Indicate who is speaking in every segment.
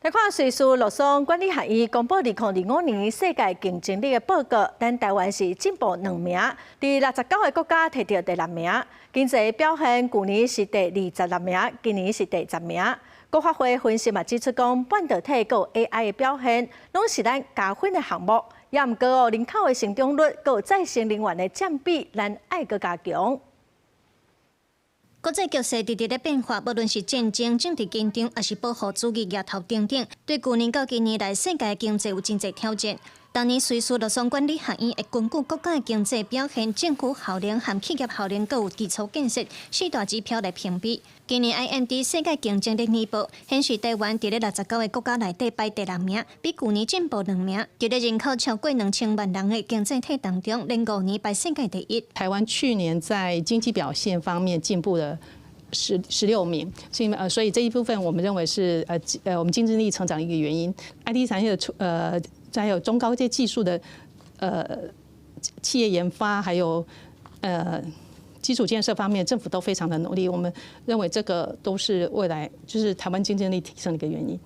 Speaker 1: 來看瑞士洛桑管理學院公布2025年世界競爭力的報告，咱台灣是進步兩名，佇69個國家提著第六名。經濟表現舊年是第26名，今年是第10名。國發會分析嘛指出講，半導體佮 AI 的表現，攏是咱加分的項目。也毋過哦，人口的成長率佮再生能源的佔比，咱愛閣加強。
Speaker 2: 國際局勢直直咧變化，無論是戰爭、政治緊張，抑是保護主義額頭等等，對舊年到今年來世界經濟有真濟挑戰。當年瑞士洛桑管理學院會根據國家的經濟表現、政府效能和企業效能，閣有基礎建設四大指標來評比。今年 IMD 世界競爭力年報顯示，台灣佇咧69個國家內底排第六名，比舊年進步兩名。佇咧人口超過2000萬人的經濟體當中，連5年排世界第一。
Speaker 3: 台灣去年在經濟表現方面進步了16名，所以這一部分我們認為是我們競爭力成長一個原因。IT 產業的出還有中高階技術的企業研發，還有基礎建設方面，政府都非常的努力。我們認為這個都是未來就是台灣競爭力提升的一個原因。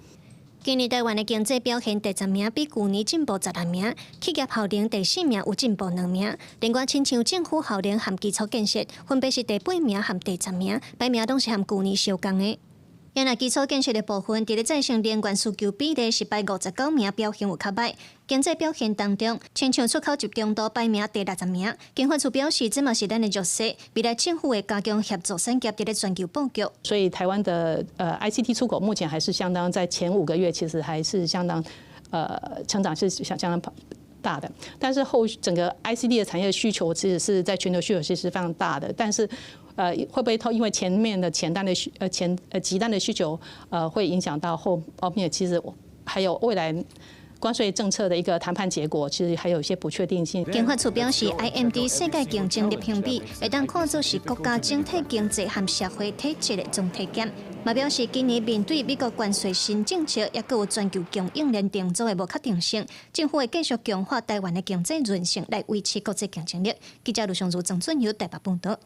Speaker 2: 今年台灣的經濟表現第10名，比舊年進步16名；企業效能第四名，有進步兩名。另外，親像政府效能和基礎建設，分別是第八名和第10名，排名攏是和舊年相仝的。另外，基礎建設的部分，佇咧再生能源需求比例是排59名，表現有較䆀。經濟表現當中，親像出口集中度排名第60名。經發處表示，這嘛是咱的弱勢，未來政府會加強協助產業佇咧全球布局。
Speaker 3: 所以台灣的ICT 出口目前還是相當在前5個月，其實還是相當成長是相當大的。但是後整個 ICT 的產業需求其實是在全球需求其實是非常大的，但是會不會因為前面的前單的需呃前呃急單的需求會影響到後面，其實還有未來關稅政策的一個談判結果，其實還有一些不確定性。
Speaker 2: 經發處表示，IMD 世界競爭力評比會當看作是國家整體經濟和社會體質的總體檢。嘛表示今年面對美國關稅新政策，抑閣有全球供應鏈重組的無確定性，政府會繼續強化台灣的經濟韌性，來維持國際競爭力。記者盧尚如、曾俊友台北報導。